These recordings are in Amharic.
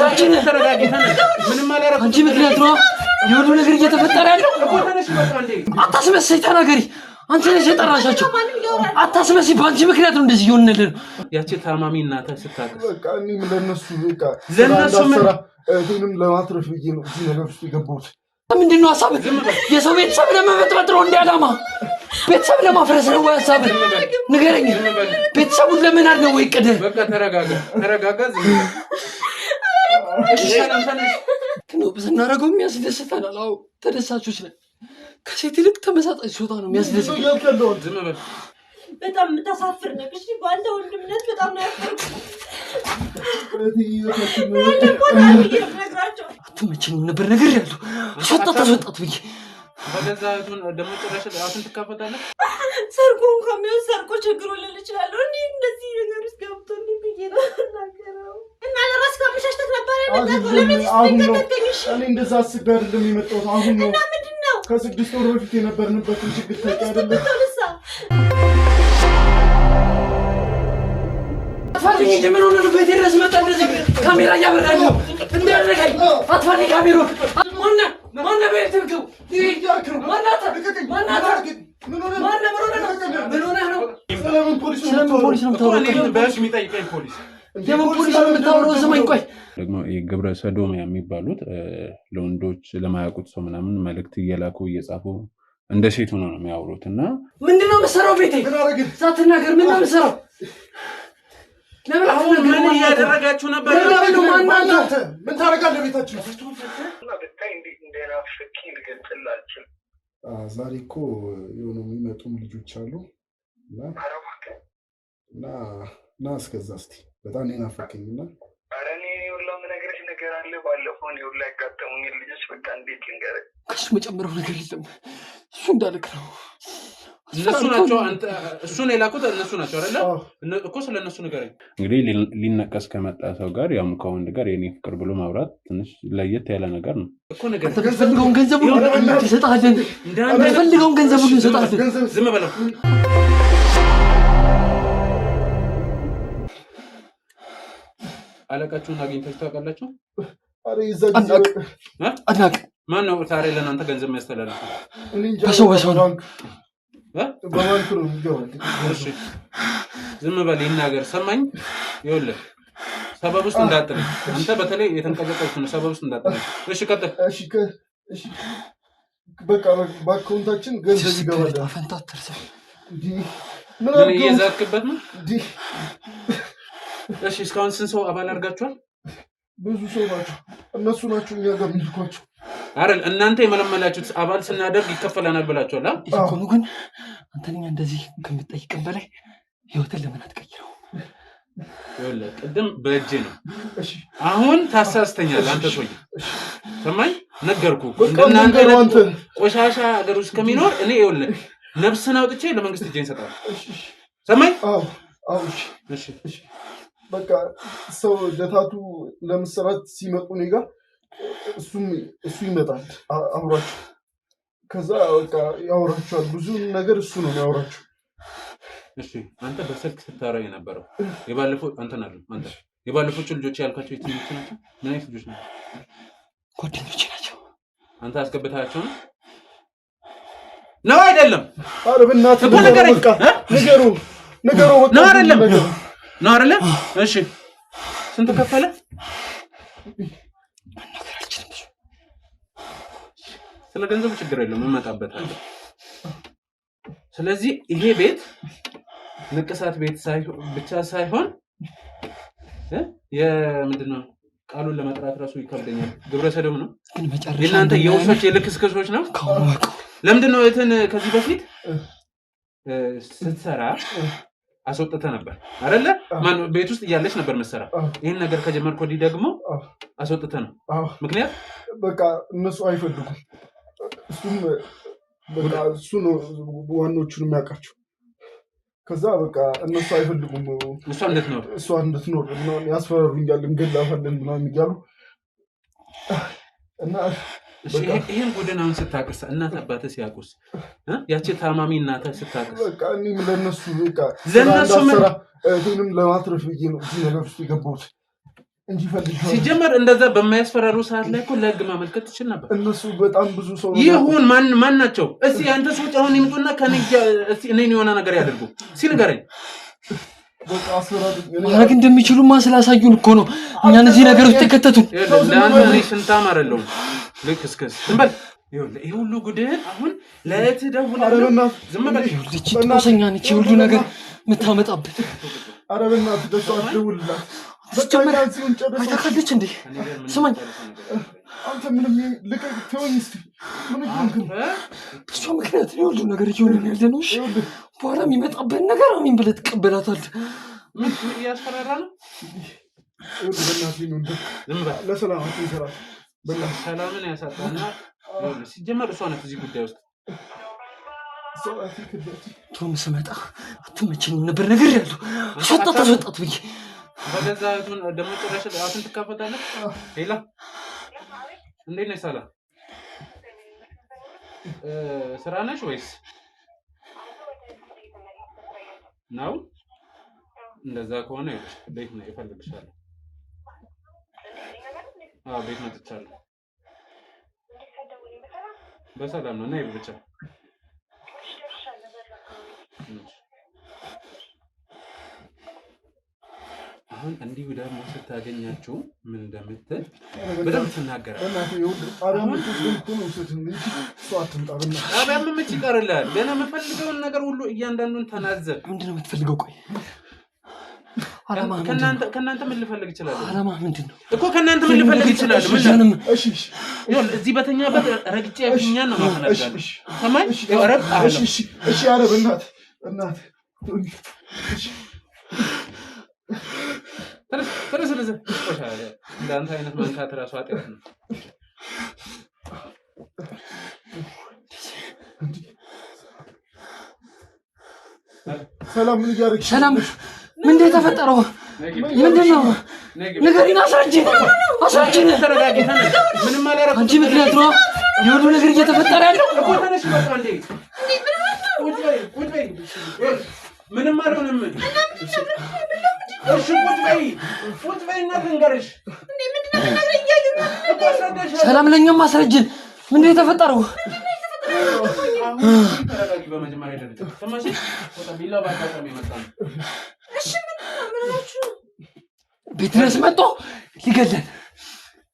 አንቺ ነህ። ተረጋጊ፣ ተነሽ። ምንም አላደረኩም። አንቺ ምክንያት ነው የሁሉ ነገር እየተፈጠረ ያለው። እኮ ተነሽ፣ በቃ እንዴ። አታስመስይ፣ ተናገሪ። አንቺ ነሽ የጠራሻቸው። አታስመስይ። በአንቺ ምክንያት ነው እንደዚህ እየሆንን ያለ ነው። ያቺ ታማሚ እናትህ ስታቅስ በቃ እኔም ለእነሱ በቃ ለእነሱ ስራ ምን- እንዳትሰራ እህቴንም ለማትረፍ ብዬ ነው እዚህ ነገር ውስጥ የገባሁት። ምንድን ነው ሀሳብህ? የሰው ቤተሰብ ለመበጥበጥ ነው እንደ ዓላማ? ቤተሰብ ለማፍረስ ነው ወይ ሀሳብህ? ንገረኝ። ቤተሰቡን ለመናድ ነው ወይ እቅድህ? በቃ ተረጋጋ፣ ተረጋጋ። ዝም በል። እሺ፣ ሰላም ተነሽ። ግን ስናደርገው የሚያስደስተናል። አዎ ተደሳቾች ነን። ከሴት ይልቅ ተመሳጣኝ ጾታ ነው የሚያስደስተን። እያልክ ያለው አንተ? ዝም በል። በጣም የምታሳፍር ነህ። እሺ፣ በአንተ ወንድምነት በጣም ነው ያፈርኩት። እህቴ ህይወታችን ነው። ያለ ቦታ ብዬ ነው የምነግራቸው። አትመቸኝም ነበር ነገር ያለው አስወጣት አስወጣት ብዬ በገዛ እህቱን ደግሞ ጭራሽ አፍን ትካፈታለህ። ሰርጎ እንኳን ቢሆን ሰርጎ ችግሩ ልል እችላለሁ። እኔ እንደዚህ ነገር ውስጥ ገብቶ እንዲህ ብዬ ነው የምናገረው። እና ለራስህ አመሻሽተህ ነበር የመጣኸው። ለምን አሁን ነው ስትከተልከኝ? እሺ፣ እኔ እንደዛ አስቤ አይደለም የመጣሁት። አሁን ነው እና ምንድን ነው ከ6 ወር በፊት የነበርንበትን ችግር ታውቂ አይደለ? ስትተውልሳ አትፋልኝ እንጂ ምን ሆነህ ነው? ቤቴ ድረስ መጣ እንደዚህ ካሜራ እያበራለሁ እንዳያደርገኝ አትፋልኝ። ካሜራውን ማነህ ማነህ? ቤት ግቡ። ማነህ አንተ? ማነህ አንተ? ምን ሆነህ ነው? ማነህ? ምን ሆነህ ነው? ምን ሆነህ ነው? ስለምን ፖሊስ ነው ስለምን የምታወራው? ፖሊስ ነው እኮ የምታወራው? እኔን በህግ የሚጠይቀኝ ፖሊስ የምን ፖሊስ ነው የምታወራው? ስማኝ ቆይ ደግሞ የግብረ ሰዶም የሚባሉት ለወንዶች ለማያውቁት ሰው ምናምን መልእክት እየላኩ እየጻፉ እንደ ሴት ሆኖ ነው የሚያወሩት እና ምንድን ነው የምትሰራው? ቤቴ ምን አደረግን? ሳትናገር ምንድን ነው የምትሰራው? ለምን አትናገርም? ምን እያደረጋችሁ ነበር? ለምን ነው? ማነህ ማነህ አንተ? አንተ? ምን ታደርጋለህ ቤታችን ውስጥ? እና ብታይ እንዴት እንደናፈቅኝ ልገልጽልህ አልችልም። ዛሬ እኮ የሆኑ የሚመጡም ልጆች አሉ እና ኧረ እባክህ፣ እና እና እስከዛ እስኪ በጣም ነው የናፈቀኝ እና ኧረ እኔ ሁላ የምነግርህ ነገር አለ። ባለፈው እኔ ሁላ ያጋጠሙኝን ልጆች በቃ እንዴት ልንገርህ። ከሱ መጨመረው ነገር የለም። እሱ እንዳልክ ነው። እነሱ ናቸው አንተ እሱን የላኩት እነሱ ናቸው አይደለ? አዎ። እኮ ስለ እነሱ ንገረኝ። እንግዲህ ሊነቀስ ከመጣ ሰው ጋር ያውም ከወንድ ጋር የኔ ፍቅር ብሎ ማውራት ትንሽ ለየት ያለ ነገር ነው። እኮ ንገረኝ። አንተ የምትፈልገውን ገንዘብ ሁሉ እንሰጥሃለን። እንዳንተ የምትፈልገውን ገንዘብ ሁሉ እንሰጥሃለን። ገንዘብ ዝም በለው። አለቃችሁን አግኝታችሁ ታውቃላችሁ? ኧረ የዛ ጊዜ አናውቅም። አናውቅም። ማን ነው ታዲያ ለእናንተ ገንዘብ የሚያስተላልፈው? እኔ እንጃ በሰው በሰው ነው። ባንክ እ? በባንክ ነው የሚገባው። እሺ ዝም በል ይናገር። ሰማኝ። ይኸውልህ ሰበብ ውስጥ እንዳጥልኝ አንተ በተለይ የተንቀጠቀጥኩ ነው። ሰበብ ውስጥ እንዳጥልኝ። እሺ ቀጥል። እሺ እሺ በቃ በአካውንታችን ገንዘብ ይገባል። ዕጣ ፈንታ አትርሳው። እንዲህ ምን ምን አድርገው እየዛክበት ነው? እንዲህ እሺ እስካሁን ስንት ሰው አባል አድርጋችኋል? ብዙ ሰው ናቸው እነሱ ናቸው እኛ ጋር የሚልኳቸው። አይደል እናንተ የመለመላችሁት አባል ስናደርግ ይከፈለናል ብላችኋል። አ? ይልቁኑ ግን አንተን እኛ እንደዚህ ከምትጠይቅን በላይ ህይወትን ለምን አትቀይረው? ይኸውልህ ቅድም በእጄ ነው፣ እሺ አሁን ታሳስተኛለህ አንተ ሰውዬ። ሰማኝ፣ ነገርኩህ እኮ። በቃ እንደናንተ ንገረው አይነት አንተ። ቆሻሻ ሀገር ውስጥ ከሚኖር እኔ ይኸውልህ ነፍስን አውጥቼ ለመንግስት እጄን እሰጣለሁ። እሺ እሺ። ሰማኝ። አዎ አዎ እሺ እሺ እሺ። በቃ ሰው ለታቱ ለመሰራት ሲመጡ እኔ ጋር እሱም እሱ ይመጣል አብሯቸው። ከዛ በቃ ያወራቸዋል። ብዙ ነገር እሱ ነው የሚያወራቸው። እሺ አንተ በስልክ ስታወራ የነበረው የባለፈው አንተን አይደለም፣ አንተ የባለፎቹ ልጆች ያልካቸው የትኞቹ ናቸው? ምን አይነት ልጆች ናቸው? ጓደኞቼ ናቸው። አንተ አስገብታቸው ነው ነው አይደለም? ኧረ በእናትህ እኮ ንገረው ንገረኝ። በቃ እ? ንገረው ንገረው በቃ ነው አይደለም? ንገረው። ነው አይደለም? እሺ ስንት ከፈለ? መናገር አልችልም ብዙ። ስለ ገንዘቡ ችግር የለውም እመጣበታለሁ። ስለዚህ ይሄ ቤት ንቅሳት ቤት ብቻ ሳይሆን እ? የምንድን ነው ቃሉን ለመጥራት ራሱ ይከብደኛል። ግብረ ሰዶም ነው ግን መጨረሻ የእናንተ እንደሚያምር የውሾች የልክስክሶች ነው። ከአሁኑ እወቀው። ለምንድን ነው እህትን ከዚህ በፊት ስትሰራ አስወጥተህ ነበር አይደለ? ማነው ቤት ውስጥ እያለች ነበር መሰራ። ይህን ነገር ከጀመርክ ወዲህ ደግሞ አስወጥተህ ነው። ምክንያት በቃ እነሱ አይፈልጉም። እሱም በቃ እሱ ነው ዋኖቹን የሚያውቃቸው። ከዛ በቃ እነሱ አይፈልጉም እሷ እንድትኖር እሷ እንድትኖር ምናምን ያስፈራሩኛል፣ እንገላታለን ምናምን እያሉ እና እሺ፣ ይሄን ቡድን አሁን ስታቅስ እናት አባትህ ሲያውቁስ እ? ያቺ ታማሚ እናትህ ስታቅስ በቃ እኔም ለእነሱ በቃ ለእነሱ ምን- እንዳትሰራ እህቴንም ለማትረፍ ብዬ ነው እዚህ ነገር ውስጥ የገባሁት። እንጂ ፈልጌዋለሁ። ሲጀመር እንደዛ በማያስፈራሩ ሰዓት ላይ እኮ ለህግ ማመልከት ትችል ነበር። እነሱ በጣም ብዙ ሰው ነው። ይሁን ማን ማን ናቸው? እስቲ አንተ ሰዎች አሁን ይምጡና ከኔ እስቲ እኔን የሆነ ነገር ያደርጉ እስቲ ንገረኝ። በቃ አስፈራሩኝ። እኔ ማድረግ እንደሚችሉማ ስላሳዩን እኮ ነው እኛን እዚህ ነገር ውስጥ የከተቱን። ይኸውልህ ለአንተ እኔ ሽንታም አይደለሁም። ልክ እስከስ ዝም በል። ይኸውልህ ይሄ ሁሉ ጉድህን አሁን ለእህትህ ኧረ ደውላለሁ። በእናትህ ዝም በል። ይኸውልህ ይህቺ ጦሰኛ ነች የሁሉ ነገር የምታመጣብን። ኧረ በእናትህ ለእሷ አትደውልላት። በቃ ሲጀመር እኛ እዚሁ እንጨርሰው። አይታካለች እንዴ? እኔ ጋር ምንም ስማኝ፣ የምጨርሰው ነገር የለም። አንተ ምንም ልቀቅ፣ ተወኝ እስኪ። ምን እየሆንክ ነው? እ? በሷ ምክንያት ነው የሁሉ ነገር እየሆነ ያለ ነው። እሺ ይኸውልህ በኋላ የሚመጣብን ነገር አሜን ብለህ ትቀበላታለህ። ምን ምን እያስፈራራ ነው? ይኸውልህ በእናትህ ነው እንደው ዝም በል። ለሰላማችን ይሰራል። በእናትህ ሰላምን ያሳጣና ይኸውልህ ሲጀመር እሷ ናት እዚህ ጉዳይ ውስጥ እሷ ናት የከዳችኝ። ቶም ስመጣ አትመቸኝም ነበር ነገር ያለው አስወጣት አስወጣት ብዬ በገዛ እህቱን ደግሞ ጭራሽ አፍን ትካፈታለህ። ሌላ እንዴት ነሽ ሰላም? ስራ ነሽ ወይስ ነው? እንደዛ ከሆነ ይኸውልሽ ቤት ነው እፈልግሻለሁ። አዎ ቤት መጥቻለሁ። በሰላም ነው ነይ ብቻ። እሺ። አሁን እንዲሁ ደግሞ ስታገኛችሁ ምን እንደምትል ኧረ በእናትህ በደንብ ትናገራለህ። በእናትህ ይኸውልህ ጣቢያ የምትወስደኝ ከሆነ ውሰድኝ እንጂ እሷ አትምጣ። በእናትህ ጣቢያም መች ይቀርልሃል? ገና የምፈልገውን ነገር ሁሉ እያንዳንዱን ተናዘብ። ምንድን ነው የምትፈልገው? ቆይ ዓላማህ ምንድን ነው? ከእናንተ ምን ልፈልግ እችላለሁ ዓላማህ ምንድን ነው? እኮ ከእናንተ ምን ልፈልግ እችላለሁ? ምን እኛንም እሺ እሺ ይኸውልህ እዚህ በተኛበት ረግጬ ያፍኛን ነው እሺ ማፈናቅላለሁ። እሺ ሰማኝ? እሺ ይኸው ረግጬሃለሁ። እሺ እሺ እሺ ኧረ በእናትህ በእናትህ ተወኝ። እሺ ተነስ ተነስ ተነስ። ቆሻሻ እንዳንተ አይነት መንካት እራሱ ኃጢአት ነው። ሰላም ምን እያደረግሽ ነው? ሰላም ምንድን ነው የተፈጠረው? ምንድን ነው ንገሪን፣ አስረጂን፣ አስረጂን። ተረጋጊ፣ ተነስ። ምንም አላደረኩም። አንቺ ምክንያት ነው የሁሉ ነገር እየተፈጠረ ያለው። እኮ ተነሽ፣ በቃ እንዴ። ቁጭ በይ፣ ቁጭ በይ። ምንም አልሆንም። እሺ ቁጭ በይ፣ ቁጭ በይ እና ልንገርሽ እኮ አስረዳሻለሁ። ሰላም ለእኛም አስረጂን። ምንድን ነው የተፈጠረው? አሁን ተረጋጊ። በመጀመሪያ ደረጃ ሰማሽ? በቃ ቢላው በአጋጣሚ የመጣ ነው። ቤት ድረስ መጥቶ ሊገለን።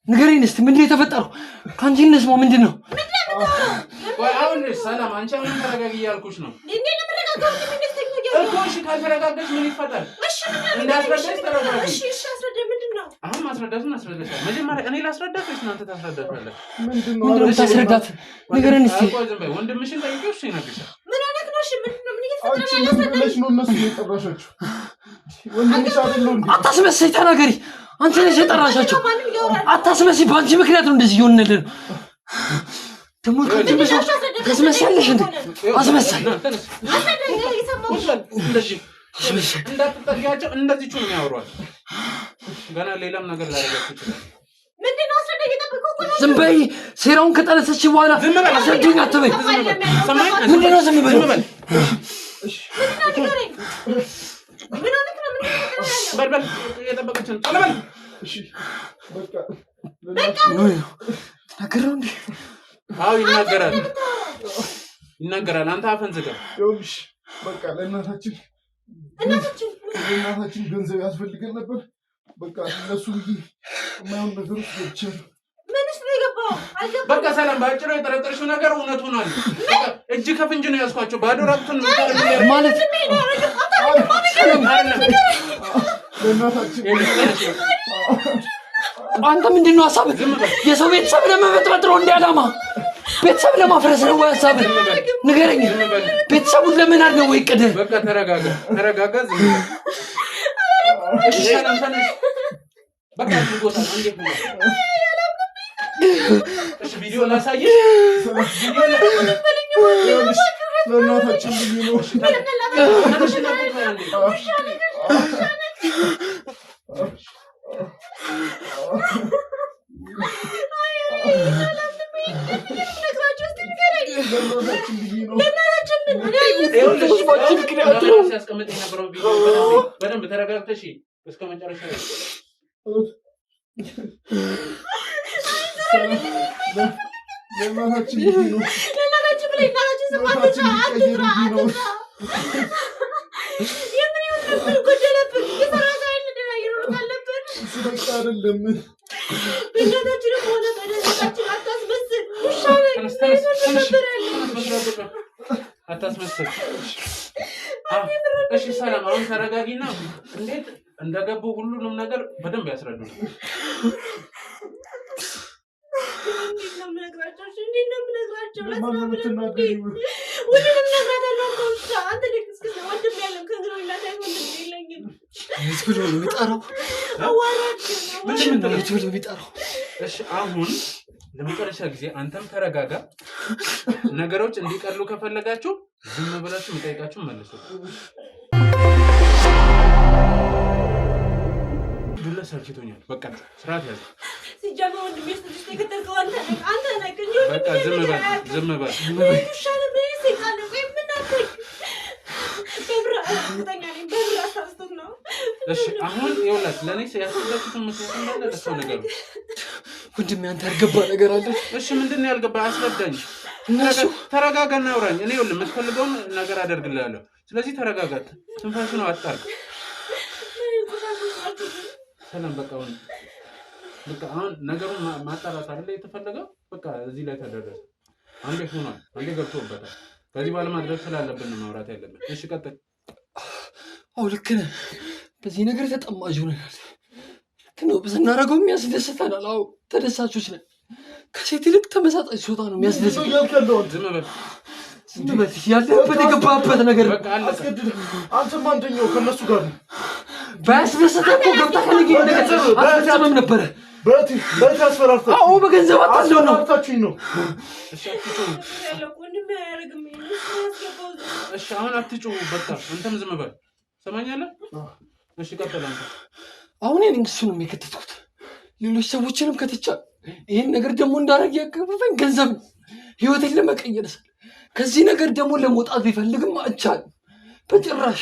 ንገሪን እስኪ ምንድን ነው የተፈጠረው? ከአንቺ እንስማው። ምንድን ነው? ቆይ አሁን ሰላም፣ አንቺ አሁንም ተረጋጊ እያልኩሽ ነው እኮ። እሺ ካልተረጋጋሽ ምን ይፈጠር? እንዳስረዳሽ ተረጋጊ። አሁን ማስረዳቱን አስረዳሻለሁ። መጀመሪያ እኔ ላስረዳሽ ወይስ እናንተ ታስረዳሻለህ? ምንድን ነው? ምንድን ነው የምታስረዳት? ንገረን እስኪ። ቆይ ዝም በይ። ወንድምሽን ጠይቂው፣ እሱ ይነግርሻል። አንቺ ምን ብለሽ ነው እነሱ የጠራሻቸው? ወንድምሽ አይደለው እንዴ? አታስመስይ፣ ተናገሪ። አንቺ ነሽ የጠራሻቸው። አታስመስይ። በአንቺ ምክንያት ነው እንደዚህ እየሆንን ያለነው። ደግሞ ከአንቺ ብሶ ታስመስያለሽ እንዴ? አስመሳይ፣ ና፣ ተነስ። ቁጭ በል። እንደዚህ አስመሳይ። እንዳትጠጊያቸው፣ እንደዚሁ ነው የሚያወሯት። ገና ሌላም ነገር ላደርጋችሁ ይችላል። ዝም በይ። ሴራውን ከጠነሰች በኋላ ዝም በል። አስረጂኝ አትበይ። ሰማኝ? ምንድን ነው ዝም በል? ዝም በል በል በል፣ እየጠበቀችን ነው። ቶሎ በል። እሺ በቃ ነው ተናገር ነው እንዴ? አዎ ይናገራል፣ ይናገራል። አንተ አፈን ዝጋ። ይኸውልሽ በቃ ለእናታችን ለእናታችን ገንዘብ ያስፈልገን ነበር። በቃ እነሱ ብዬ የማይሆን ነገር ውስጥ ገብቻለሁ። በቃ ሰላም፣ በአጭሩ የጠረጠርሽው ነገር እውነት ሆኗል። በቃ እጅ ከፍንጅ ነው ያዝኳቸው። ባዶ ራቁቱን ማለት ለእናታችን አንተ ምንድን ነው ሀሳብህ? የሰው ቤተሰብ ለመበጥበጥ ነው እንደ ዓላማ? ቤተሰብ ለማፍረስ ነው ወይ ሀሳብህ? ንገረኝ። ቤተሰቡን ለመናድ ነው ወይ እቅድህ? በቃ ተረጋጋ፣ ተረጋጋ። ዝም በል። እሺ ሰላም ተነሽ። በቃ አድርጎታል። እንዴት ነው? እሺ ቪዲዮ ላሳይሽ። ቪዲዮ ይኸውልሽ ለእናታችን ብዬ ነው። ተነሽና ቁጭ በል አንዴ። ለእናታችን ብዬ ነው። ይኸውልሽ፣ ባንቺ ምክንያት ነው። ሲያስቀምጥ የነበረውን ቪዲዮ በደንብ ተረጋግተሽ እስከ መጨረሻ ለእናታችን ብዬ ነው። ለእናታችን ብለህ እናታችን ስም አትጥራ፣ አትጥራ፣ አትጥራ። የምን ይሁን ነበር ጎደለብህ? እየሰራ ሳይል ደህና እየኖርክ አልነበር? እሱ በቃ አይደለም። በእናታችንም ሆነ በደህንነታችን አታስመስል። ውሻ ነህ። ተነስ፣ ተነስ፣ ተነስ። ነበር ያለው። አታስመስል። እሺ ሰላም፣ አሁን ተረጋጊና እንዴት እንደገቡ ሁሉንም ነገር በደንብ ያስረዱ። እንዴት ነው የምነግራቸው? እሺ፣ እንዴት ነው የምነግራቸው? ለማን ነው ለስራ ብለህ የምትናገሪው? ሁሉንም እነግራታለሁ። አንተ ውሻ፣ አንተ ልክስክስ ነህ። ወንድም ያለም ከእንግዲህ ወዲህ እናት ወንድም የለኝም። የት ብሎ ነው የሚጠራው? አዋራጅ ምንድን ነው የት ብሎ የሚጠራው? እሺ አሁን ለመጨረሻ ጊዜ አንተም ተረጋጋ። ነገሮች እንዲቀሉ ከፈለጋችሁ ዝም ብላችሁ የሚጠይቃችሁ መልሱ። ዱላ ሰልችቶኛል። በቃ ስርዓት ያዘ። ሲጀመር ወንድሜ ውስጥ ልጅ የከተልከው አንተ ነህ፣ አንተ ነህ እንጂ በቃ ወንድሜ ዝም ነገር በል፣ አያውቅም። ዝም በል። ምን ውሻ ነህ? ምን ሰይጣን ነህ? ቆይ ምን አልከኝ? በብር እርግጠኛ ነኝ በብር አሳስቶት ነው። እሺ አሁን ይኸውላችሁ ለእኔ ያስረዳችሁትን ምክንያት እንዳለ ለሰው ነገር ነው። ወንድሜ አንተ ያልገባ ነገር አለ። እሺ ምንድን ነው ያልገባ? አስረዳኝ። እነሱ ተረጋጋና አውራኝ። እኔ ይኸውልህ የምትፈልገውን ነገር አደርግልሃለሁ። ስለዚህ ተረጋጋት። ትንፋሽ ነው አጣርቅ። ምን ቆሻሾች ናችሁ ግን? ሰላም በቃ አሁን በቃ አሁን ነገሩን ማጣራት አይደለ የተፈለገው? በቃ እዚህ ላይ ተደረሰ። አንዴ ሆኗል፣ አንዴ ገብቶበታል። ከዚህ በኋላ ማድረግ ስላለብን ነው ማውራት ያለብን። እሺ ቀጥል። አዎ ልክ ነህ። በዚህ ነገር ተጠማጅ ሆነናል። ልክ ነው። ስናደርገው የሚያስደስተናል። አዎ ተደሳቾች ነን። ከሴት ይልቅ ተመሳጣኝ ጾታ ነው ምንድን ነው የሚያስደስተን። እያልክ ያለው አንተ? ዝም በል ዝም በል፣ ያለህበት የገባህበት ነገር በቃ አለቀ። አስገድደህ አንተም አንደኛው ከእነሱ ጋር ነው። ባያስደስተህ እኮ ገብተህ ከእኔ ጋር ነገር አትፈጽምም ነበረ። በእህቴ በእህቴ አስፈራርታችሁ አዎ በገንዘብ አታለው ነው። አስፈራርታችሁኝ ነው። እሺ አትጩሁ። ያለው ወንድሜ አያደርግም ይሄን። እሱ ያስገባው እዚህ። እሺ አሁን አትጩሁ። በቃ አንተም ዝም በል። ሰማኛለህ? እሺ ቀጥል አንተ። አሁን እኔ እሱንም የከተትኩት ሌሎች ሰዎችንም ከተቻ ይህን ነገር ደግሞ እንዳደረግ ያቀበበኝ ገንዘብ ነው። ህይወቴን ለመቀየር ስል ከዚህ ነገር ደግሞ ለመውጣት ቢፈልግም አይቻልም በጭራሽ።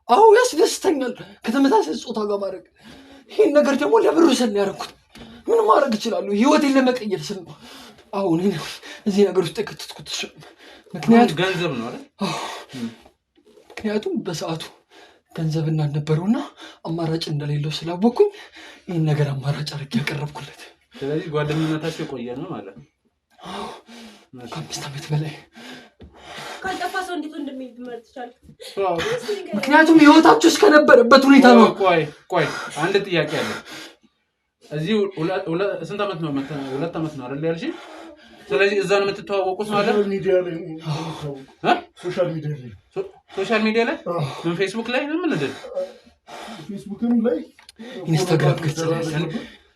አዎ ያስደስተኛል ከተመሳሳይ ጾታ ጋር ማድረግ። ይህን ነገር ደግሞ ለብሩ ስል ነው ያደረኩት። ምን ማድረግ እችላለሁ? ህይወቴን ለመቀየር ስል ነው። አዎ እኔ ነኝ እዚህ ነገር ውስጥ የከተትኩት እሱ። ምክንያቱም ገንዘብ ነው አይደል? ምክንያቱም በሰዓቱ ገንዘብ እንዳልነበረውና አማራጭ እንደሌለው ስላወቅኩኝ ይህን ነገር አማራጭ አድርጌ ያቀረብኩለት። ስለዚህ ጓደኝነታቸው የቆየ ነው ማለት ነው። እሺ። ከ5 ዓመት በላይ ካልጠፋ ሰው እንዴት ወንድሜ ልትመርጥ ቻልክ? እስኪ ንገረኝ። ምክንያቱም ህይወታችሁ እስከነበረበት ሁኔታ ነው። ቆይ ቆይ አንድ ጥያቄ አለ። እዚህ ስንት ዓመት ነው? 2 ዓመት ነው አይደል ያልሽኝ? ስለዚህ እዛ ነው የምትተዋወቁት ማለት ነው? social media ላይ ነው የምታወቁት። እ? social media ላይ። social media ላይ? አዎ። ምን ፌስቡክ ላይ ነው ምን እንደ? ፌስቡክም ላይ ኢንስታግራም ገጽ ላይ።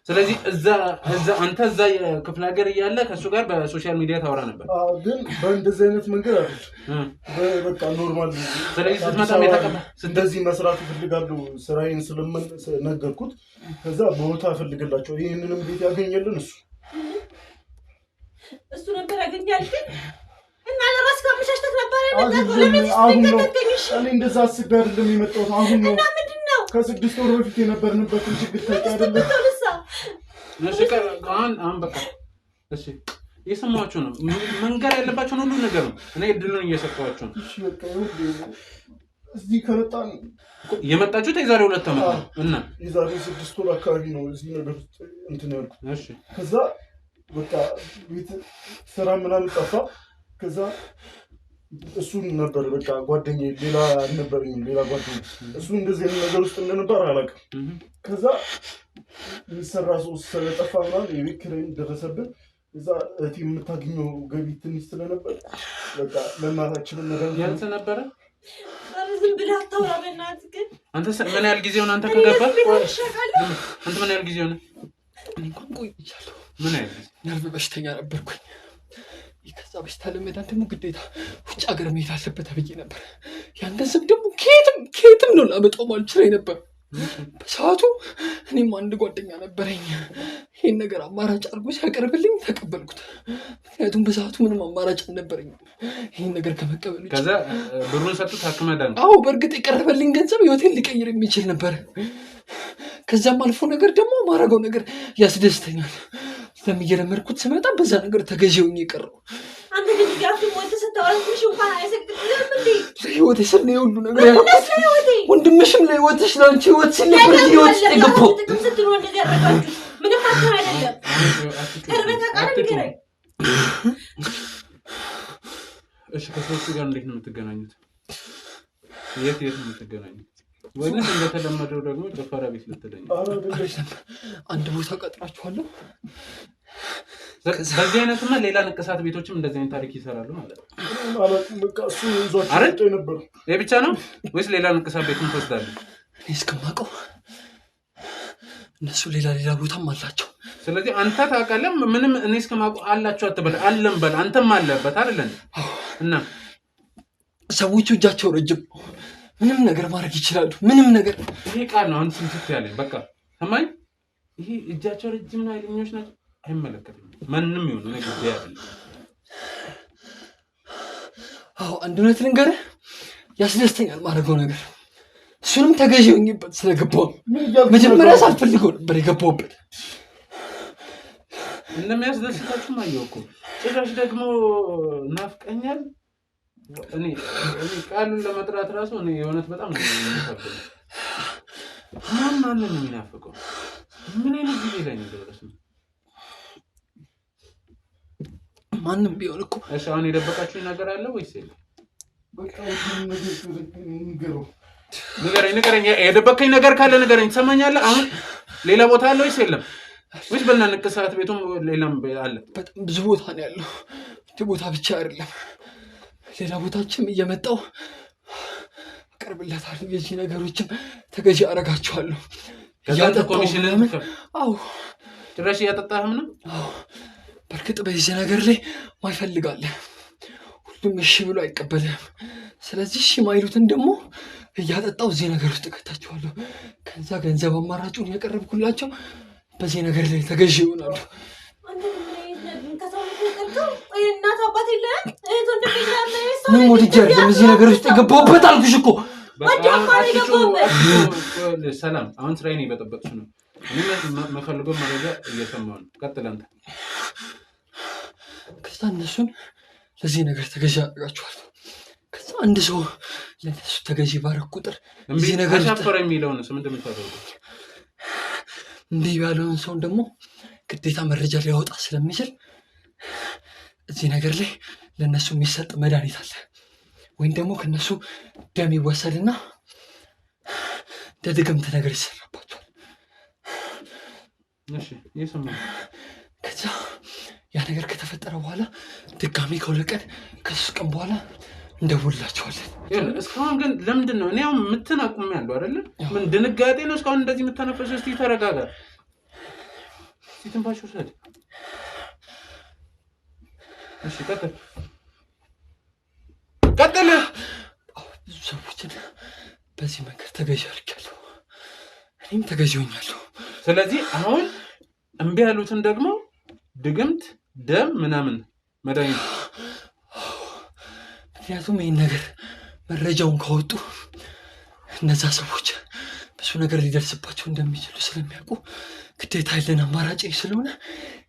ስለዚህ እዛ እዛ አንተ እዛ የክፍለ ሀገር እያለ ከእሱ ጋር በ social media ታወራ ነበር። አዎ፣ ግን በእንደዚህ አይነት መንገድ አይደለም። በቃ normal። ስለዚህ አዲስ ስትመጣም አበባ እንደዚህ መስራት እፈልጋለሁ ስራዬን ስለምን ነገርኩት። ከዛ ቦታ እፈልግላቸው ይሄንንም ቤት ያገኘልን እሱ እሱ ነበር ያገኛል። ግን እና ለራስህ አመሻሽተህ ነበር የመጣኸው? ለምን አሁን ነው ስትከተልከኝ? እሺ እኔ እንደዛ አስቤ አይደለም የመጣሁት። አሁን ነው እና ምንድን ነው? ከ6 ወር በፊት የነበርንበትን ችግር ታውቂ አይደለም? ስትመጣው እሺ፣ አሁን አሁን በቃ እሺ፣ እየሰማኋችሁ ነው። መንገር ያለባችሁን ሁሉ ነገር ነው። እኔ እድሉን እየሰጠኋችሁ ነው። እሺ፣ በቃ ይኸውልህ፣ እዚህ ከመጣን የመጣችሁት የዛሬ 2 ዓመት ነው እና የዛሬ 6 ወር አካባቢ ነው እዚህ ነገር ውስጥ እንትን ያልኩት። እሺ። ከዛ በቃ ቤት ስራ ምናምን ጠፋ። ከዛ እሱን ነበር በቃ ጓደኛዬ፣ ሌላ አልነበረኝም፣ ሌላ ጓደኛዬ። እሱ እንደዚህ አይነት ነገር ውስጥ እንደነበር አላውቅም። ከዛ የሚሰራ ሰው ስለጠፋ ምናምን የቤት ኪራይም ደረሰብን። እዛ እህቴ የምታገኘው ገቢ ትንሽ ስለነበር በቃ ለእናታችንም መድኃኒት ያንተ ነበረ? ኧረ ዝም ብለህ አታውራ በእናትህ። ግን አንተ ምን ያህል ጊዜ ሆነ አንተ እኔ ከገባህ? ለዚህ ቤት አልሻለሁ። አንተ ምን ያህል ጊዜ ሆነ? እኔ እንኳን ቆይቻለሁ። ምን ያህል ጊዜ? ነርቭ በሽተኛ ነበርኩኝ። ከዛ በሽታ ለመዳን ደግሞ ግዴታ ውጭ ሀገር መሄድ አለበት ብዬ ነበር። ያን ገንዘብ ደግሞ ከየትም ነው ላመጣው ማልችል ነበር። በሰዓቱ እኔም አንድ ጓደኛ ነበረኝ። ይሄን ነገር አማራጭ አድርጎ ሲያቀርብልኝ ተቀበልኩት። ምክንያቱም በሰዓቱ ምንም አማራጭ አልነበረኝም ይሄን ነገር ከመቀበል ውጭ። ከዛ ብሩን ሰጡት ታክመህ ዳንክ? አዎ፣ በእርግጥ የቀረበልኝ ገንዘብ ህይወቴን ሊቀይር የሚችል ነበር። ከዛም አልፎ ነገር ደግሞ ማረገው ነገር ያስደስተኛል። እየለመድኩት ስመጣ በዛ ነገር ተገዢ ሆኜ የቀረው። አንተ ግን ጋፍ ሞት ስታወራ ትንሽ እንኳን አይሰቅጥልህም እንዴ? ለህይወቴ ስል ነው የሁሉ ነገር ያደረኩት። ወንድምሽም ለህይወትሽ ለአንቺ ህይወት ሲል ነበር እዚህ ህይወት ውስጥ የገባው። ጥቅም ስትሉ እንደዚህ ያደረጋችሁት ምንም አትሆን አይደለም። ቅርበት አውቃለሁ፣ ንገረኝ። እሺ ከሰዎቹ ጋር እንዴት ነው የምትገናኙት? የት የት ነው የምትገናኙት? ወይንስ እንደተለመደው ደግሞ ጭፈራ ቤት ልትለኝ? አይደለም፣ አንድ ቦታ ቀጥራችኋለሁ። በዚህ አይነትማ ሌላ ንቅሳት ቤቶችም እንደዚህ አይነት ታሪክ ይሰራሉ ማለት ነው። አላውቅም። በቃ እሱ ይዟቸው አረ? መጥቶ የነበረው። ይህ ብቻ ነው ወይስ ሌላ ንቅሳት ቤትም ትወስዳለህ? እኔ እስከማውቀው እነሱ ሌላ ሌላ ቦታም አላቸው። ስለዚህ አንተ ታውቃለህ። ምንም እኔ እስከማውቀው አላቸው አትበል፣ አለም በል። አንተም አለበት አይደለ? እና ሰዎቹ እጃቸው ረጅም ነው። ምንም ነገር ማድረግ ይችላሉ። ምንም ነገር። ይሄ ቃል ነው አሁን ስንትት ያለኝ። በቃ ሰማኝ። ይሄ እጃቸው ረጅም ነው፣ ኃይለኞች ናቸው። አይመለከትም። ማንም ይሁን እኔ ጉዳይ አይደለም። አዎ አንድ እውነት ልንገርህ፣ ያስደስተኛል ማድረገው ነገር። እሱንም ተገዢ ሆኜበት ስለገባው ነው። ምን እያልክ መጀመሪያ ነው? ሳልፈልገው ነበር የገባሁበት። እንደሚያስደስታችሁም አየሁ እኮ። ጭራሽ ደግሞ ናፍቀኛል። እኔ ቃሉን ለመጥራት ራሱ እኔ የእውነት በጣም ነው የሚከብደኝ። ማን ማንን ነው የሚናፍቀው? ምን አይነት ጊዜ ላይ ነው የደረስነው? ማንም ቢሆን እኮ። እሺ አሁን የደበቃችሁኝ ነገር አለ ወይስ የለም? በቃ ሁሉንም ነገር ንገረው። ንገረኝ፣ ንገረኝ። የደበቅከኝ ነገር ካለ ንገረኝ። ትሰማኛለህ? አሁን ሌላ ቦታ አለ ወይስ የለም? ወይስ በልና ንቅሳት ቤቱም ሌላም አለ? በጣም ብዙ ቦታ ነው ያለው። አንድ ቦታ ብቻ አይደለም። ሌላ ቦታችም እየመጣው አቀርብለታለሁ። የዚህ ነገሮችም ተገዢ አደርጋቸዋለሁ። ከዛ አንተ እያጠጣሁ ኮሚሽንን ምናምን። አዎ። ጭራሽ እያጠጣህም ነው? አዎ። በእርግጥ በዚህ ነገር ላይ ማይፈልጋለ ሁሉም እሺ ብሎ አይቀበልም። ስለዚህ እሺ ማይሉትን ደግሞ እያጠጣው እዚህ ነገር ውስጥ እከታቸዋለሁ። ከዛ ገንዘብ አማራጩን ያቀረብኩላቸው በዚህ ነገር ላይ ተገዢ ይሆናሉ። አንተ ምን አይነት ነህ? ከሰው ልጅ የቀርከው? ቆይ እናት አባት የለህም? እህት ወንድም የለህም? ሰው ምንም ልጅ ወድጄ አይደለም እዚህ ነገር ውስጥ የገባሁበት አልኩሽ እኮ። በቃ ወዲያው እኮ ነው አትጩ፣ የገባሁበት። አትጩ። ሰላም፣ አሁን ስራዬን እየበጠበጥሽ ነው። እኔ መፈልገው መረጃ እየሰማሁ ነው። ቀጥል አንተ። ከዛ እነሱን ለዚህ ነገር ተገዢ አደርጋቸዋለሁ። ከዛ አንድ ሰው ለእነሱ ተገዢ ባረግ ቁጥር እምቢ እዚህ ነገር ውስጥ አሻፈረ የሚለውን ምንድን ነው የምታደርገው? እምቢ ያለውን ሰውን ደግሞ ግዴታ መረጃ ሊያወጣ ስለሚችል እዚህ ነገር ላይ ለእነሱ የሚሰጥ መድኃኒት አለ። ወይም ደግሞ ከእነሱ ደም ይወሰድና እንደ ድግምት ነገር ይሰራባቸዋል። እሺ እየሰማሁ ነው። ከዛ ያ ነገር ከተፈጠረ በኋላ ድጋሚ ከ2 ቀን ከ3 ቀን በኋላ እንደውላቸዋለን። ይኸውልህ፣ እስካሁን ግን ለምንድን ነው እኔ አሁን ምትን አቁሜያለሁ አይደለ? ምን ድንጋጤ ነው እስካሁን እንደዚህ የምተነፈሰው? እስኪ ተረጋጋ። እስኪ ትንፋሽ ውሰድ። እሺ ቀጥል፣ ቀጥል። አዎ፣ ብዙ ሰዎችን በዚህ መንገድ ተገዢ አድርጌያለሁ። እኔም ተገዢ ሆኛለሁ። ስለዚህ አሁን እምቢ ያሉትን ደግሞ ድግምት፣ ደም ምናምን መድኃኒት። ምክንያቱም ይህን ነገር መረጃውን ካወጡ እነዛ ሰዎች ብዙ ነገር ሊደርስባቸው እንደሚችሉ ስለሚያውቁ ግዴታ ያለን አማራጭ ይህ ስለሆነ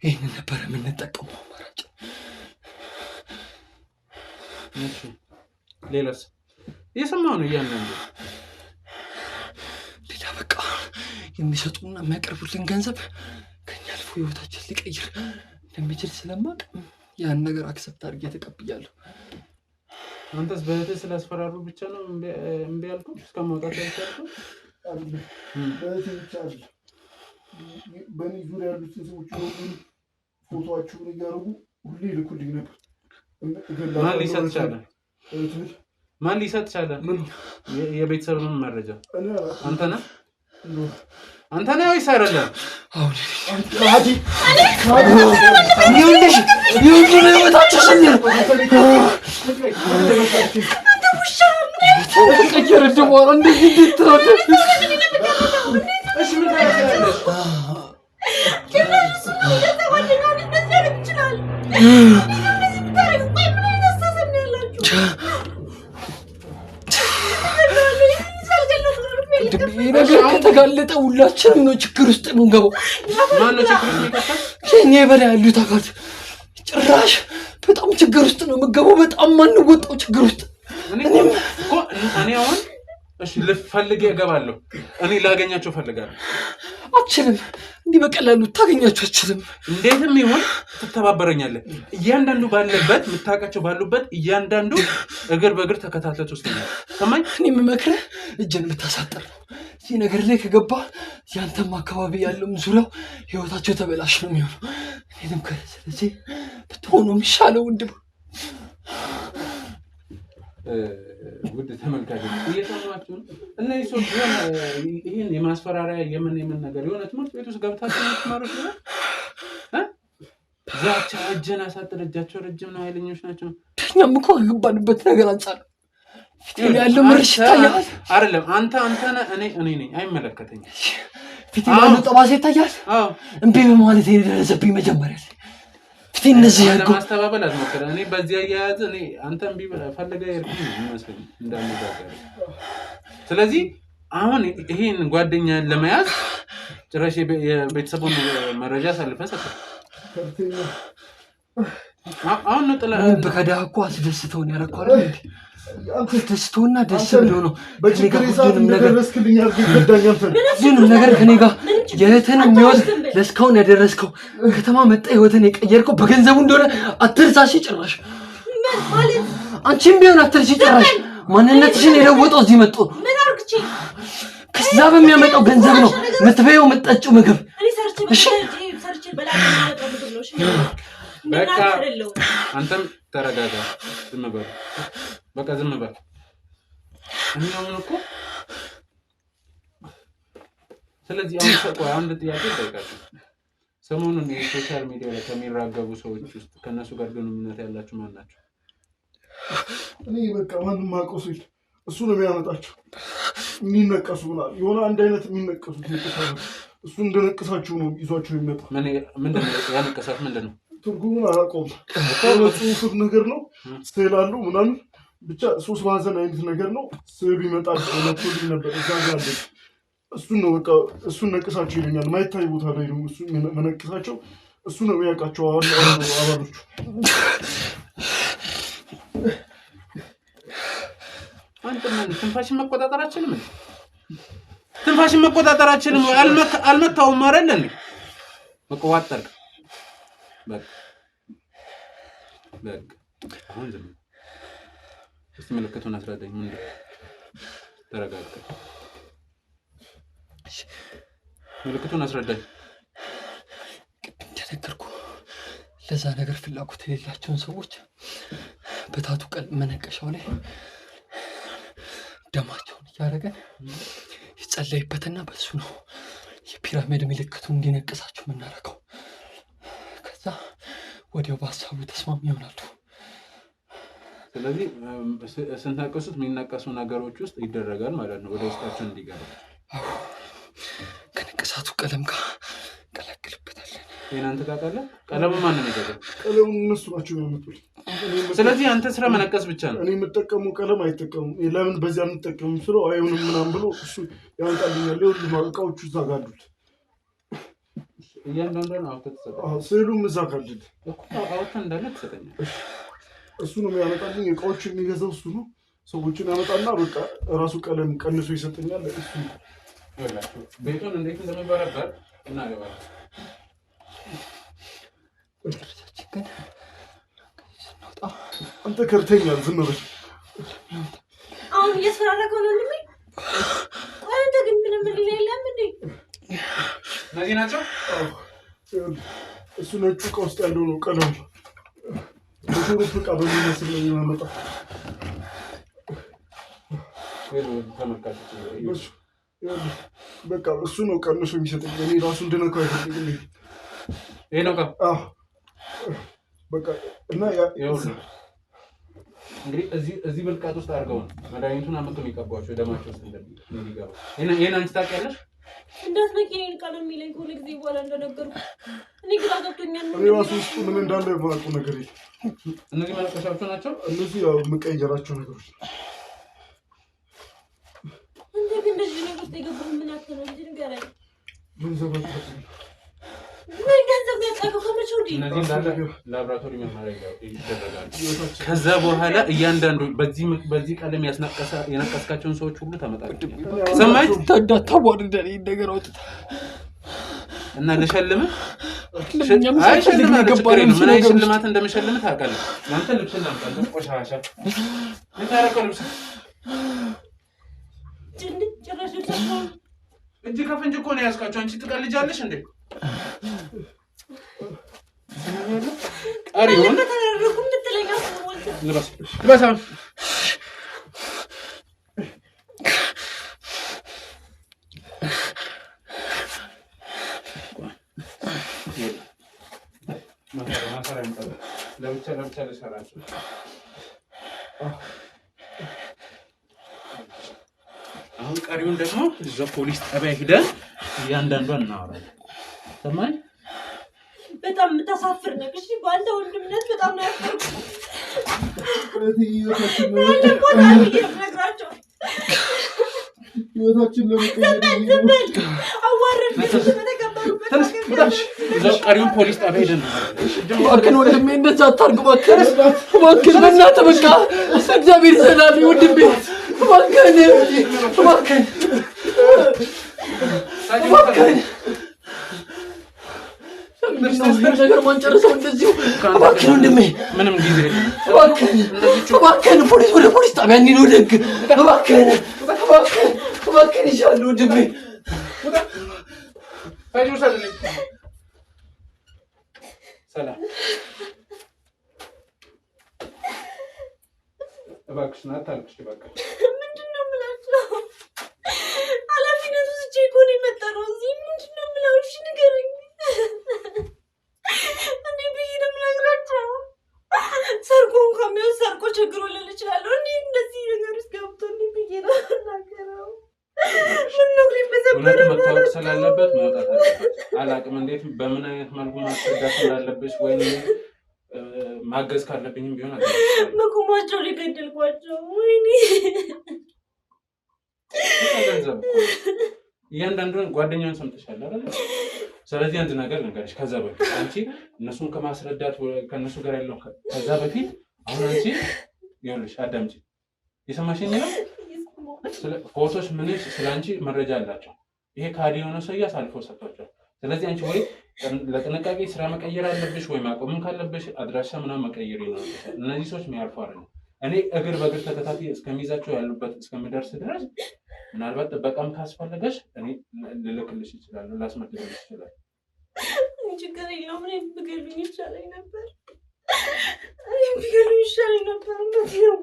ይህንን ነበረ የምንጠቀመው አማራጭ። እሺ ሌላስ? እየሰማሁ ነው እያንዳንዱ። ሌላ በቃ የሚሰጡና የሚያቀርቡልን ገንዘብ ከኛ አልፎ ህይወታችን ሊቀይር እንደሚችል ስለማውቅ ያን ነገር accept አድርጌ ተቀብያለሁ። አንተስ በእህትህ ስላስፈራሩ ብቻ ነው እምቢ ያልከው? እስከ ማውጣት ያልቻልከው? አይደለም፣ በእህቴ ብቻ አይደለም። በእኔ ዙሪያ ያሉትን ሰዎች ሁሉ ፎቶአቸውን እያደረጉ ሁሌ ይልኩልኝ ነበር። እገላለሁ። ማን ሊሰጥ ቻለ? እህትህ። ማን ሊሰጥ ቻለ? ምን? የቤተሰብን መረጃ እኔ አላውቅም። አንተ ነህ? አንተ ነህ ወይስ አይደለም? አሁን ከሃዲ ይኸውልሽ፣ ይኸውልሽ ህይወታቸው ስንል ተቀየረ በኋላ እንደዚህ እንዴት ትላለህ? እሺ ምን ታደርጊያለሽ? ጭራሽ እሱ ነው የገዛ ጓደኛው እንዴት እንደዚህ ሊያደርግ ይችላል? እንዴት ነው እንደዚህ የምታደርገው? ቆይ ምን አይነት አስተሳሰብ ነው ያላችሁ? ይህ ነገር ከተጋለጠ ሁላችንም ነው ችግር ውስጥ የምንገባው። ማነው ችግር ውስጥ የሚከተው? የእኛ የበላይ ያሉት አካል ጭራሽ በጣም ችግር ውስጥ ነው የምገባው። በጣም ማንወጣው ችግር ውስጥ። እኔ አሁን እሺ ልፈልግ እገባለሁ። እኔ ላገኛቸው እፈልጋለሁ። አትችልም፣ እንዲህ በቀላሉ ታገኛቸው አትችልም። እንዴትም ይሁን ትተባበረኛለህ። እያንዳንዱ ባለበት የምታውቃቸው ባሉበት እያንዳንዱ እግር በእግር ተከታትለህ ትወስደኛለህ። ሰማኝ። እኔ የምመክርህ እጅን ብታሳጥር ነው። እዚህ ነገር ላይ ከገባ ያንተም አካባቢ ያለውም ዙሪያው ህይወታቸው የተበላሽ ነው የሚሆነው። እኔንም ስለዚህ ብትሆኑ የሚሻለው ወንድም። ውድ ተመልካቾች እየሰማችሁ ነው። እነዚህ ሰዎች የሆነ ይህን የማስፈራሪያ የምን የምን ነገር የሆነ ትምህርት ቤት ውስጥ ገብታችሁ የምትማሩት ነው። ዛቻ፣ እጅን አሳጥር፣ እጃቸው ረጅም ነው፣ ኃይለኞች ናቸው። እኛም እኮ ከገባንበት ነገር አንጻር ፊቴ ላይ ያለው ምርሽ ይታያል። አይደለም አንተ አንተ ነህ፣ እኔ እኔ ነኝ፣ አይመለከተኝም። ፊቴ ላይ ያለው ጠባሳ ይታያል። እምቢ በማለት የደረሰብኝ መጀመሪያ ላይ ፊቴ እነዚህ ያልኩህ ለማስተባበል አትሞክር። እኔ በዚህ አያያዝ እኔ አንተ እምቢ ፈልገህ የሄድኩኝ ነው የሚመስለኝ እንዳነጋገር። ስለዚህ አሁን ይሄን ጓደኛህን ለመያዝ ጭራሽ የቤተሰቡን መረጃ አሳልፈህ ሰጠህ። አሁን ነው ጥለህ በከዳህ እኮ አስደስተውን ያደረኩህ አይደል እንዴ? አስደስተውና ደስ ብሎ ነው በችግሬ ሰዓት እንደደረስክልኝ አድርገህ ከዳኝ አንተ። ሁሉንም ነገር ከኔ ጋር የእህትህን የሚወዝ ለእስካሁን ያደረስከው ከተማ መጣ ህይወትን የቀየርከው በገንዘቡ እንደሆነ አትርሳ። እሺ ጭራሽ አንቺም ቢሆን አትርሺ። ጭራሽ ማንነትሽን የለወጠው እዚህ መጥቶ ከዛ በሚያመጣው ገንዘብ ነው የምትበይው የምትጠጪው ምግብ። እሺ በቃ አንተም ተረጋጋ፣ ዝም በል በቃ ዝም በል። እኔ አሁን እኮ ስለዚህ አሁን ቆይ አንድ ጥያቄ እጠይቃለሁ። ሰሞኑን የ social media ላይ ከሚራገቡ ሰዎች ውስጥ ከእነሱ ጋር ግንኙነት ያላችሁ ማን ናቸው? እኔ በቃ ማንም አውቀው ሰው የለም። እሱ ነው የሚያመጣቸው የሚነቀሱ ምናምን የሆነ አንድ አይነት የሚነቀሱት ንቅሳቶች እሱ እንደነቀሳቸው ነው ይዟቸው የሚመጣ። ምንድን ነው ያነቀሳት? ምንድን ነው ትርጉሙን አላውቀውም። የሆነ ጽሁፍ ነገር ነው፣ ስዕል አለው ምናምን ብቻ ሶስት ማዕዘን አይነት ነገር ነው። ስዕሉ ይመጣል መቶልኝ ነበር እዛ ጋር አለ። እሱን ነው በቃ እሱን ነቅሳቸው ይለኛል። ማይታይ ቦታ ላይ ነው እሱ መነቅሳቸው። እሱ ነው የሚያውቃቸው አባሎቹ። አንተ ምን ትንፋሽን መቆጣጠር አትችልም? ትንፋሽን መቆጣጠር አትችልም? አልመታውም አይደል እንዴ? መቆጣጠር በቃ በቃ አሁን ዝም እስቲ ምልክቱን አስረዳኝ። ምንድን ነው? ተረጋግተህ ምልክቱን አስረዳኝ። ቅድም እንደነገርኩህ ለዛ ነገር ፍላጎት የሌላቸውን ሰዎች በታቱ ቀን መነቀሻው ላይ ደማቸውን እያደረገን ይጸለይበትና በሱ ነው የፒራሚድ ምልክቱን እንዲነቅሳቸው የምናደርገው። ከዛ ወዲያው በሀሳቡ ተስማሚ ይሆናሉ። ስለዚህ ስንነቅሱት የሚነቀሱ ነገሮች ውስጥ ይደረጋል ማለት ነው፣ ወደ ውስጣቸው እንዲገባ። አዎ፣ ከንቅሳቱ ቀለም ጋር እንቀላቅልበታለን። ይሄን አንተ ታውቃለህ? ቀለሙ ማን ነው የሚገዛው? ቀለሙን እነሱ ናቸው የሚያመጡት። ስለዚህ አንተ ስራ መነቀስ ብቻ ነው። እኔ የምጠቀመው ቀለም አይጠቀሙም። ለምን በዚያ አንጠቀምም ስለው አይሆንም ምናምን ብሎ እሱ ያመጣልኛል። ይኸውልህ እቃዎቹ እዛ ጋር አሉት። እያንዳንዷን አውጥተህ ትሰጠኛለህ። ስዕሉም እዛ ጋር አሉት እኮ አውጥተህ እንዳለ ትሰጠኛለህ። እሱ ነው የሚያመጣልኝ። እቃዎቹ የሚገዛው እሱ ነው። ሰዎችን ያመጣና በቃ ራሱ ቀለም ቀንሶ ይሰጠኛል። እሱ ቤቱን እንዴት እንደሚበረበር እናገባለን። ጨርሳችን ግን ስንወጣ አንተ ከርተኛል። ዝም በል። አሁን እያስፈራራከው ነው ወንድሜ። ቆይ አንተ ግን ምንም ሌላ የለም እንዴ? እነዚህ ናቸው። እሱ ነጩ እቃ ውስጥ ያለው ነው ቀለሙ። በሹሩፕ እቃ በሚመስል ነው የሚያመጣው። በቃ እሱ ነው ቀንሶ የሚሰጠኝ። እኔ ራሱ እንድነካው አይፈልግም። ይሄ ነው አዎ በቃ እና እንግዲህ እዚህ ብልቃጥ ውስጥ አድርገው ነው መድኃኒቱን አመጡ የሚቀቧቸው ደማቸው ውስጥ እንዲገባ። ይሄን አንቺ ታውቂያለሽ? እንዳትነቂ እኔን ቃል የሚለኝ ከሆነ ጊዜ በኋላ እንደነገርኩህ እኔ ግራ ገብቶኛል። እኔ ራሱ ውስጡ ምን እንዳለ የማውቀው ነገር የለም። እነዚህ መለቀሻዎቹ ናቸው። እነዚህ ያው የምቀይራቸው ነገሮች። አንተ ግን እንደዚህ ነገር ውስጥ የገባህ ምን ያክል ነው? ንገረኝ። ምን ገንዘብ ያጣከው ከመቼ ወዲህ? እነዚህ እንዳለ ላብራቶሪ ምርመራ ይደረጋል። ከዛ በኋላ እያንዳንዱ በዚህ ቀለም የነቀስካቸውን ሰዎች ሁሉ ታመጣለህ። ሰማኝ እንዳታዋርደን ይሄን ነገር አውጥተህ እና ልሸልምህ። አይ ሽልማት ችግር የለም። ምን አይነት ሽልማት እንደምሸልምህ ታውቃለህ። አንተ ልብስን ላምጣልህ። ቆሻሻ የታረቀው ልብስ እጅ ከፍንጅ እኮ ነው የያዝካቸው። አንቺ ትቀልጃለሽ እንዴ? ቀሪውን ልበስ ልበስ። ለብቻ ለብቻ ልሰራቸው። አሁን ቀሪውን ደግሞ እዛ ፖሊስ ጣቢያ ሂደን እያንዳንዷን እናወራለን። ሰማኝ። በጣም የምታሳፍር ነህ። እሺ በአንተ ወንድምነት በጣም ነው ያፈርኩት። ቀሪውን ፖሊስ ጣቢያ ሄደን እባክህን ወንድሜ እንደዛ አታርግ። እባክህን እባክህን፣ በእናትህ በቃ እግዚአብሔር ይሰላል ወንድሜ፣ እባክህን እባክህን እባክህን ነገር ማንጨርሰው እንደዚሁ። እባክህን ወንድሜ፣ ምንም ጊዜ እባክህን እባክህን፣ ፖሊስ ወደ ፖሊስ ጣቢያ እንሂድ፣ ወደ ህግ። እባክህን እባክህን እባክህን ይሻላል ወንድሜ። ሰላም እባክሽን አታልቅሽ። እባክሽ ምንድን ነው የምላቸው? ኃላፊነቱ ስቼ እኮ ነው የመጣነው እዚህ። ምንድን ነው የምለው? እሺ ንገረኝ። እኔ ብዬ ነው የምነግራቸው። ሰርቆ እንኳን ቢሆን ሰርቆ ችግሮ ልል እችላለሁ። እኔ እንደዚህ ነገር ውስጥ ገብቶ እኔ ብዬ ነው የምናገረው። እውነቱ መታወቅ ስላለበት መውጣት አለበት። አላቅም እንዴት በምን አይነት መልኩ ማስረዳት እንዳለብሽ ወይም ማገዝ ካለብኝም ቢሆን መቆማቸው ሊገደልኳቸው። ወይኔ ገንዘብ እያንዳንዱን ጓደኛውን ሰምተሻል አይደል? ስለዚህ አንድ ነገር ልንገርሽ። ከዛ በፊት አንቺ እነሱን ከማስረዳት ከእነሱ ጋር ያለው ከዛ በፊት አሁን አንቺ ይኸውልሽ፣ አዳምጪ፣ የሰማሽኝ ነው። ፎቶች ምንሽ ስለ አንቺ መረጃ አላቸው። ይሄ ካዲ የሆነ ሰውዬ አሳልፎ ሰጥቷቸዋል። ስለዚህ አንቺ ወይ ለጥንቃቄ ስራ መቀየር አለብሽ፣ ወይ ማቆምም ካለብሽ አድራሻ ምናምን መቀየር ይኖርብሻል። እነዚህ ሰዎች የሚያልፉ አይደለም። እኔ እግር በእግር ተከታትዬ እስከሚይዛቸው ያሉበት እስከሚደርስ ድረስ ምናልባት ጥበቃም ካስፈለገሽ እኔ ልልክልሽ እችላለሁ፣ ላስመድብልሽ እችላለሁ። ችግር የለውም። እኔ ብገሉኝ ይሻለኝ ነበር። እኔ ብገሉኝ ይሻለኝ ነበር። እንደዚህ ነው።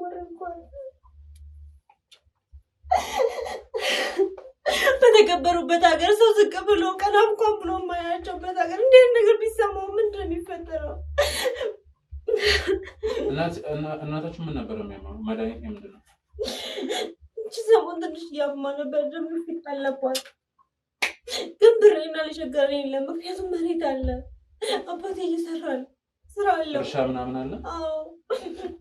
በተከበሩበት ሀገር ሰው ዝቅ ብሎ ቀና እንኳን ብሎ የማያቸውበት ሀገር እንዲህ ነገር ቢሰማው ምንድን ነው የሚፈጠረው? እናታችሁ ምን ነበር የሚያመው? መድኃኒት ምንድን ነው? እቺ ሰሞን ትንሽ እያማ ነበር፣ ደም ግፊት አለባት። ግን ብሬና ሊቸገረኝ የለም፣ ምክንያቱም መሬት አለ፣ አባቴ እየሰራ ነው፣ ስራ አለው፣ እርሻ ምናምን አለ። አዎ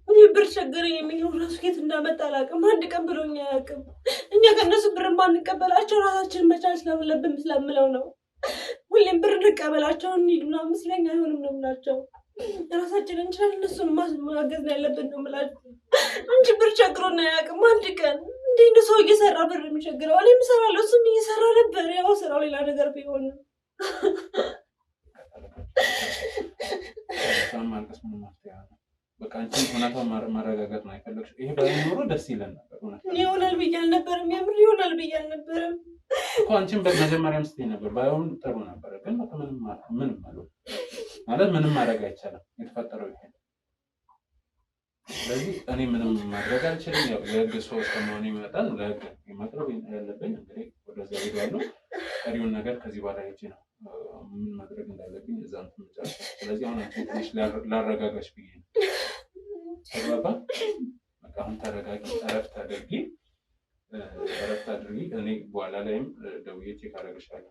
እኔ ብር ቸገረኝ የሚለው ራሱ የት እንዳመጣ አላውቅም። አንድ ቀን ብሎኝ አያውቅም። እኛ ከእነሱ ብር ማንቀበላቸው ራሳችንን መቻል ስላለብን ስለምለው ነው። ሁሌም ብር እንቀበላቸው እንሂድ ምናምን ስለኛ አይሆንም ነው የምላቸው። ራሳችንን እንችላለን፣ እነሱን ማገዝ ነው ያለብን ነው የምላቸው እንጂ ብር ቸግሮን አያውቅም። አንድ ቀን እንዴት ነው ሰው እየሰራ ብር የሚቸግረው? እኔም እሰራለሁ፣ እሱም እየሰራ ነበር። ያው ስራው ሌላ ነገር ቢሆንም ማልቀስ ምንም መፍትሄ ነው። በቃ አንቺ እውነታውን ማረጋገጥ ነው የፈለግሽው። ይሄ ባይኖር ኖሮ ደስ ይለን ነበር። እውነት ይሆናል ብዬ አልነበረም። የምር ይሆናል ብዬ አልነበረም እኮ አንቺም በመጀመሪያም ስትይ ነበር ባይሆን ጥሩ ነበረ። ግን በቃ ምንም ማለት ምንም ማድረግ አይቻልም። የተፈጠረው ይሄ ነው። ስለዚህ እኔ ምንም ማድረግ አልችልም። ያው የህግ ሰው እስከመሆኔ መጠን ለህግ ማቅረብ ያለብኝ እንግዲህ ወደዛ ሄዳለሁ። ቀሪውን ነገር ከዚህ በኋላ ሄጄ ነው ምን ማድረግ እንዳለብኝ እዛ እንትን መጨረሻ። ስለዚህ አሁን አንቺ ትንሽ ላረጋጋሽ ብዬ ነው። ተግባባ? በቃ አሁን ተረጋጊ፣ እረፍት አድርጊ፣ እረፍት አድርጊ። እኔ በኋላ ላይም ደውዬ check አደርግሻለሁ።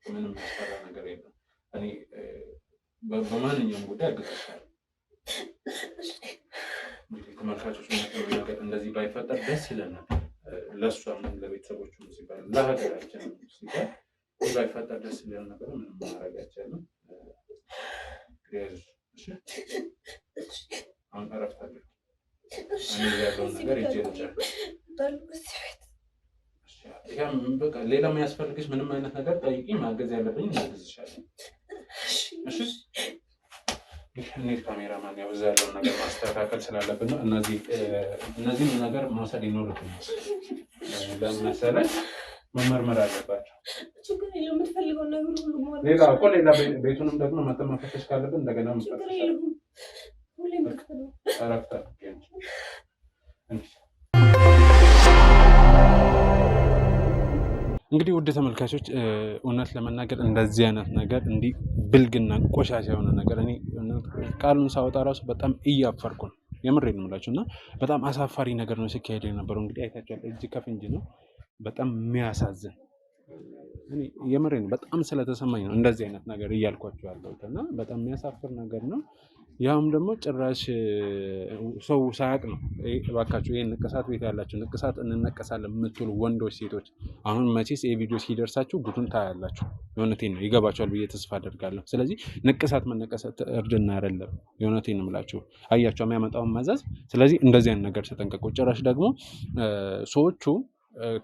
ምንም ያስፈራ ነገር የለም። እኔ በማንኛውም ጉዳይ አግዝሻለሁ። እንግዲህ ተመልካቾች ነገር እንደዚህ ባይፈጠር ደስ ይለናል። ለእሷም ለቤተሰቦቹም ሲባል ለሀገራችን ሲባል ባይፈጠር ደስ ሊሆን ነበረ። ምንም ማድረግ አይቻልም። አሁን እረፍት አድርጊ። ያለውን ነገር ይዤ ልጨርስ። በቃ ሌላ የሚያስፈልግሽ ምንም አይነት ነገር ጠይቂ። ማገዝ ያለብኝ እናግዝሻለን። እሺ እንሂድ። ካሜራማን ያው እዛ ያለውን ነገር ማስተካከል ስላለብን ነው። እነዚህን ነገር መውሰድ ይኖርብናል። ለምን መሰለሽ መመርመር አለባቸው። ሌላ እኮ ሌላ ቤቱንም ደግሞ መጠን መፈተሽ ካለብን እንደገና መፈተሽ እረፍት እንግዲህ ውድ ተመልካቾች እውነት ለመናገር እንደዚህ አይነት ነገር እንዲህ ብልግና ቆሻሻ የሆነ ነገር እኔ ቃሉን ሳወጣ ራሱ በጣም እያፈርኩ ነው። የምሬን ነው የምላችሁ እና በጣም አሳፋሪ ነገር ነው ሲካሄድ የነበረው። እንግዲህ አይታችኋል። እጅ ከፍንጅ ነው። በጣም የሚያሳዝን እኔ የምሬን በጣም ስለተሰማኝ ነው እንደዚህ አይነት ነገር እያልኳቸው ያለሁት እና በጣም የሚያሳፍር ነገር ነው። ያውም ደግሞ ጭራሽ ሰው ሳያቅ ነው። እባካችሁ ይሄን ንቅሳት ቤት ያላችሁ ንቅሳት እንነቀሳለን የምትሉ ወንዶች፣ ሴቶች አሁን መቼስ ይሄ ቪዲዮ ሲደርሳችሁ ጉዱን ታያላችሁ። የእውነቴን ነው ይገባችኋል ብዬ ተስፋ አደርጋለሁ። ስለዚህ ንቅሳት መነቀሳት እርድና አይደለም። የእውነቴን ነው የምላችሁ። አያችሁ የሚያመጣውን መዘዝ። ስለዚህ እንደዚህ አይነት ነገር ተጠንቀቁ። ጭራሽ ደግሞ ሰዎቹ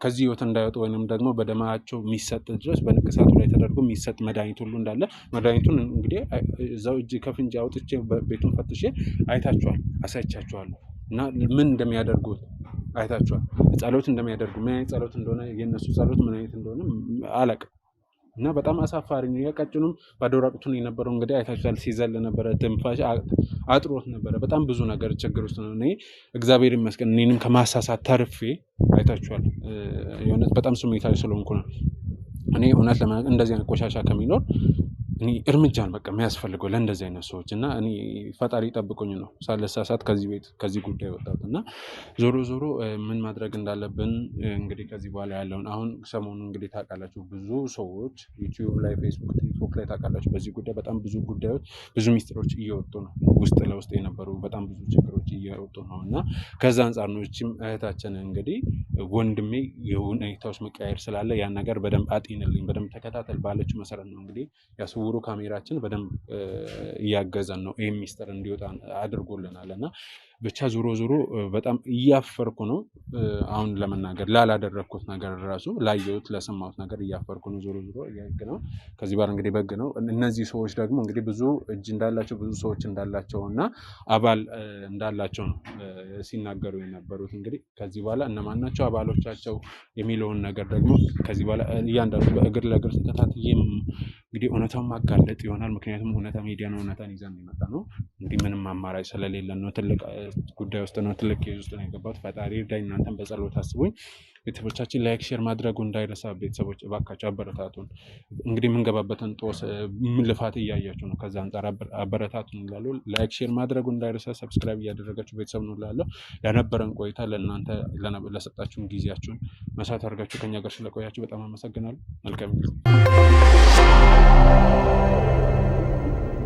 ከዚህ ህይወት እንዳይወጡ ወይንም ደግሞ በደማቸው የሚሰጥ ድረስ በንቅሳቱ ላይ ተደርጎ የሚሰጥ መድኃኒት ሁሉ እንዳለ መድኃኒቱን እንግዲህ እዛው እጅ ከፍንጅ አውጥቼ ቤቱን ፈትሼ አይታችኋል፣ አሳይቻችኋለሁ እና ምን እንደሚያደርጉት አይታችኋል። ጸሎት እንደሚያደርጉ ምን አይነት ጸሎት እንደሆነ የእነሱ ጸሎት ምን አይነት እንደሆነ አላቅም። እና በጣም አሳፋሪ ነው። የቀጭኑም ባዶ ራቁቱን የነበረው እንግዲህ አይታችኋል። ሲዘል ነበረ፣ ትንፋሽ አጥሮት ነበረ። በጣም ብዙ ነገር ችግር ውስጥ ነው። እኔ እግዚአብሔር ይመስገን እኔንም ከማሳሳት ተርፌ አይታችኋል። የእውነት በጣም ስሜታዊ ስለሆንኩ ነው። እኔ እውነት ለመናገር እንደዚህ አይነት ቆሻሻ ከሚኖር እኔ እርምጃን በቃ የሚያስፈልገው ለእንደዚህ አይነት ሰዎች እና እኔ ፈጣሪ ጠብቆኝ ነው ሳልሳሳት ከዚህ ቤት ከዚህ ጉዳይ ወጣሁት። እና ዞሮ ዞሮ ምን ማድረግ እንዳለብን እንግዲህ ከዚህ በኋላ ያለውን አሁን ሰሞኑ እንግዲህ ታውቃላችሁ ብዙ ሰዎች ዩቲዩብ ላይ፣ ፌስቡክ፣ ቲክቶክ ላይ ታውቃላችሁ በዚህ ጉዳይ በጣም ብዙ ጉዳዮች ብዙ ሚስጥሮች እየወጡ ነው። ውስጥ ለውስጥ የነበሩ በጣም ብዙ ችግሮች እየወጡ ነው እና ከዛ አንጻር ነው እቺም እህታችን እንግዲህ ወንድሜ የሁኔታዎች መቀያየር ስላለ ያን ነገር በደንብ አጤንልኝ በደንብ ተከታተል ባለችው መሰረት ነው እንግዲህ ያስውሩ ካሜራችን በደንብ እያገዘን ነው። ይህ ሚስጥር እንዲወጣ አድርጎልናል እና ብቻ ዞሮ ዞሮ በጣም እያፈርኩ ነው። አሁን ለመናገር ላላደረግኩት ነገር ራሱ ላየሁት ለሰማሁት ነገር እያፈርኩ ነው። ዞሮ ዞሮ የህግ ነው። ከዚህ በኋላ እንግዲህ በግ ነው። እነዚህ ሰዎች ደግሞ እንግዲህ ብዙ እጅ እንዳላቸው ብዙ ሰዎች እንዳላቸው እና አባል እንዳላቸው ነው ሲናገሩ የነበሩት። እንግዲህ ከዚህ በኋላ እነማን ናቸው አባሎቻቸው የሚለውን ነገር ደግሞ ከዚህ በኋላ እያንዳንዱ በእግር ለእግር ተከታትዬ እንግዲህ እውነታውን ማጋለጥ ይሆናል። ምክንያቱም እውነታ ሚዲያ ነው፣ እውነታን ይዘን የመጣ ነው። እንግዲህ ምንም አማራጭ ስለሌለን ነው። ትልቅ ጉዳይ ውስጥ ነው፣ ትልቅ case ውስጥ ነው የገባሁት። ፈጣሪ እርዳኝ። እናንተን በጸሎት አስቡኝ። ቤተሰቦቻችን like፣ share ማድረጉ እንዳይረሳ። ቤተሰቦች እባካችሁ አበረታቱን። እንግዲህ የምንገባበትን ጦስ ልፋት እያያችሁ ነው። ከዛ አንጻር አበረታቱን እላለሁ። like፣ share ማድረጉ እንዳይረሳ። subscribe እያደረጋችሁ ቤተሰብ ነው እላለሁ። ለነበረን ቆይታ ለእናንተ ለሰጣችሁን ጊዜያችሁን መስዋዕት አድርጋችሁ ከኛ ጋር ስለቆያችሁ በጣም አመሰግናለሁ። መልካም ጊዜ።